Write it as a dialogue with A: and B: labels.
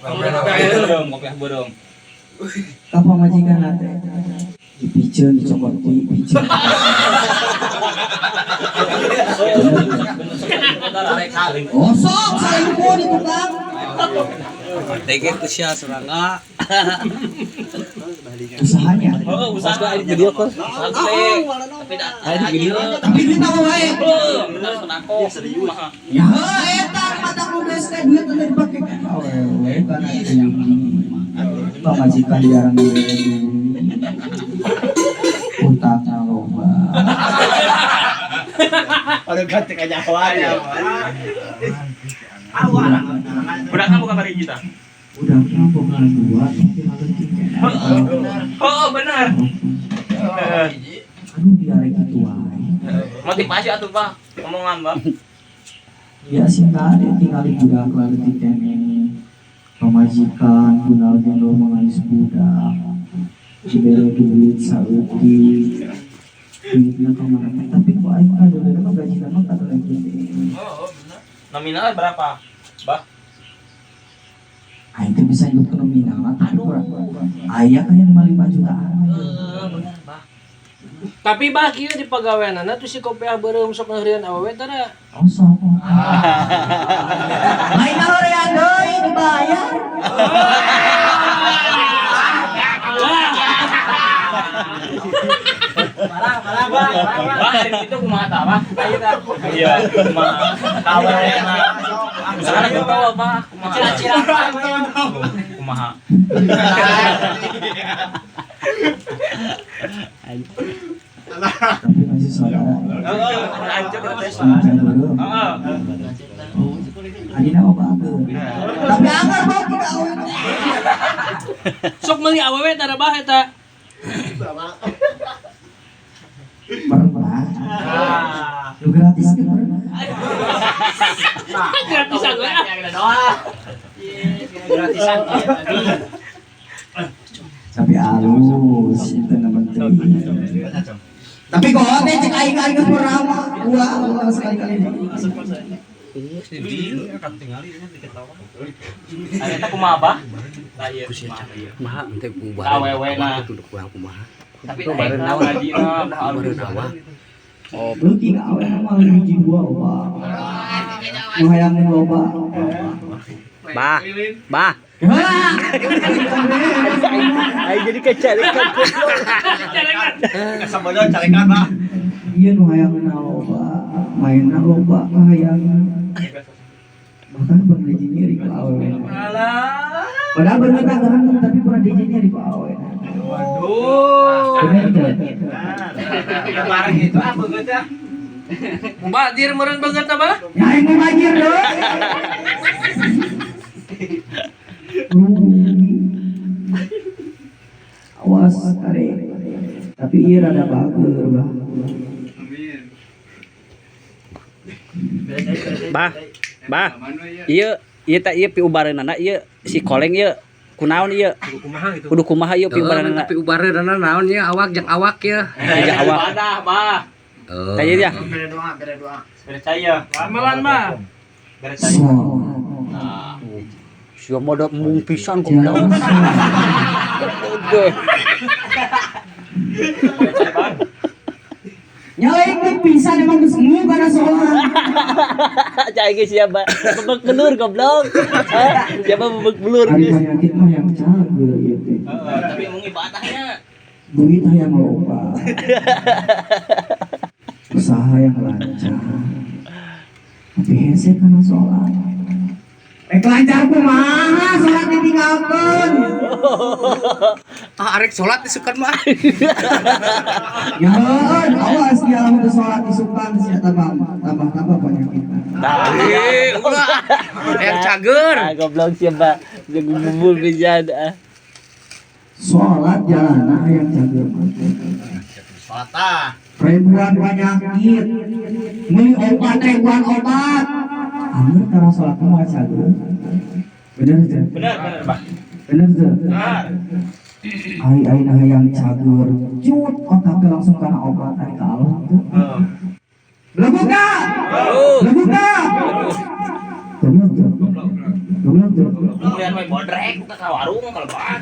A: Beureum, kopiah beureum.
B: Ka pamajikan teh dipiceun, dicokot, dipiceun. Oh, sok salingkuh di tukang.
C: Tege ku sia surangga.
B: Usahanya.
A: Oh, usaha
C: Video kok.
A: Tapi da
C: Ayo video.
B: Tapi duit apa wae?
A: Bener sonako. Kumaha?
B: Ya eta mata ludes teh duit teh dipake awewe kana pamajikan jarang dibere duit. Utangna loba.
D: Aduh, ganti kanyahoan ya.
A: Budakna bukan bari kita.
B: Budakna boga dua tapi leutik keneh.
A: Oh, bener.
B: Aduh, biar kitu wae.
A: Motivasi atuh, Bah. Omongan, Bah.
B: Ya sih tadi tinggal budak leutik keneh. Pamajikan gunal gendol mengais budak. Dibere duit saeutik. Duitna ka mana teh, tapi kok aing kadeuleu mah gajina mah kadeuleu gede.
A: Nominalnya berapa? Bah.
B: Aing teh bisa nyebut ke nominal tapi kurang. Aya kayak 5 jutaan.
A: Bener, Bah.
E: Tapi bah kieu di pagaweanana tuh si kopiah beureum sok ngeurian awewe tara.
B: Oh, sok. Lain horean deui dibayar.
A: Bah, hari itu kumaha tah, Bah? Iya, kumaha? Tawena. Usahana gitu, Bah. Kumaha? Kumaha?
B: Tapi masih saudara.
A: Heeh, lanjut teh. Heeh.
B: Adina mah bager. Tapi anggar bau tidak awewe.
E: Sok meuli awewe tara bah eta.
B: Pernah. Lu gratis kan pernah.
E: Gratisan we.
D: Gratisan.
B: Tapi halus itu yang penting. Tapi kok teh cek aing aing geus pernah mah ulah sekali-kali.
A: Ari eta kumaha, Bah? Tah ieu.
C: Kumaha ente
A: Awewe na.
C: Tuh kurang kumaha.
A: Tapi bareng naon gajina, Bah.
C: Bareng awak.
B: Oh, leutik awewe mah hiji dua loba. Nu hayang loba.
C: Bah. Bah.
B: Wah.
C: Ayo jadi kecalekan.
D: Sabodo calekan, Bah.
B: Iya nu hayangna loba, mainna loba kahayangna. Bahkan pernah nyeri ku awewe. Padahal bener tak ganteng tapi pernah nyeri ku awewe.
A: Waduh.
B: Bener teu?
D: Barang itu ah beungeut ah.
E: Mubadir meureun banget bah.
B: Ya aing mau banjir deui. Rugi. Awas kare. Tapi ieu rada bager bah.
C: Bah. Bah. Ieu ieu teh ieu piubareunana ieu si koleng ieu kunaon ieu? Kudu kumaha ieu piubareunana?
F: Tapi ubareunana naon ya awak jeung awak ya.
C: Jeung awak.
A: Ibadah, Bah.
C: Tah ieu ya.
D: Bere doa, bere doa.
A: Bere caya.
E: Amalan bah.
A: Bere caya.
B: Sholat.
C: Sia mah da embung pisan goblok.
B: Nyalain teh pisan emang geus ngu kana sholat.
C: Cai geus sia bebek belur goblok. Siapa bebek belur
B: Ari
C: geus.
B: penyakit mah yang cager ieu teh.
A: Heeh, tapi mung ibadahnya.
B: Duit hayang loba. Usaha yang lancar. Tapi hese kana sholat. Rek lancar kumaha sholat ditinggalkeun.
F: Ah arek salat disukan mah.
B: Ya heuh, awas dia lamun teu sholat isukan sia tambah tambah tambah penyakit.
F: Eh, ulah. Yang cager.
C: Ah goblok siapa? Jeung bubur pisan ah.
B: Sholat jalana hayang cager mah.
D: Salat ah.
B: Ribuan penyakit, meuli obat ribuan obat. Angger kana sholat mah cager. Bener teu?
A: Bener, bener, Bah.
B: Bener teu?
A: Bener.
B: Ai ayeuna hayang cager, cut otaknya langsung kana obat ari ka Allah teu. Belum buka. Belum buka. Goblok teu? Goblok tuh.
A: Kemudian we bodrek ka warung kalau bah.